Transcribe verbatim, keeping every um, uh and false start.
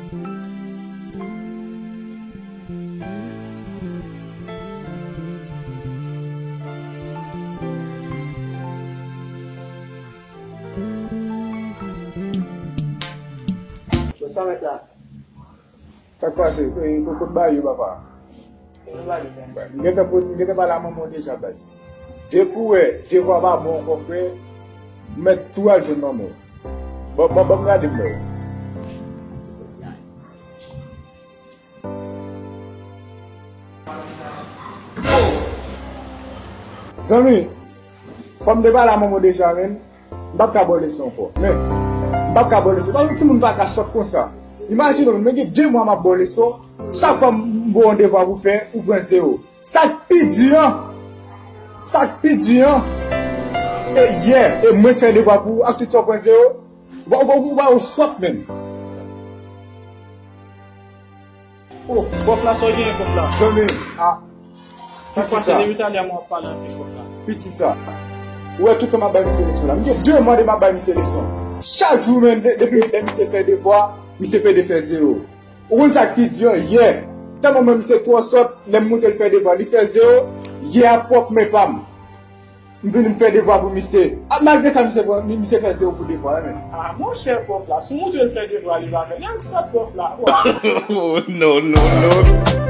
Bon, sa mèt la. Sa k pase? E, kot, kot bagay yo, papa? M gentan po-, m gentan pale a manman w deja, baz. Depi w wè devwa pa bon ankò, frè, m mèt tou al jwenn manman w. Bon, bon, bon, m gade m wè w. Zanmi, kòm m te pale a manman w deja, menm, m p ap ka ba w leson ankò. Men, m p ap ka ba w leson. Paske yon timoun pa ka sòt konsa. Imajine w, mwen gen de mwa m ap ba w leson. Chak fwa m ba w yon devwa pou fè, ou pran zewo. Sa k pi di an, sa k pi di an, e, yeah, e mwen k fè devwa pou ou, ak tout sa w pran zewo. Ou pa, ou pa, ou pa, ou sòt menm. Oh, pwòf la, sa w genyen, pwòf la? Zanmi, a, sa pase depi talè a, mwen ap pale anpil, pwòf la. Piti sa. Ou wè, tout tan m ap bay misye leson la. M gen de mwa depi m ap bay misye leson. Chak jou, menm, de-, depi lè misye fè devwa, misye pede fè zewo. Ou konn sa k pi di an? Yeah. Tèlman mwen misye twò sòt, lè m montre l fè devwa, li fè zewo, yeah, ap pwòp men pa m. M vin m fè devwa pou misye. A, malgre sa, misye pran, mi-, misye fè zewo pou devwa, wi, men. Ah, monchè, pwòf la, si w montre l fè devwa, li pa fè. Nèg sòt, pwòf la. Oh, no, no, no.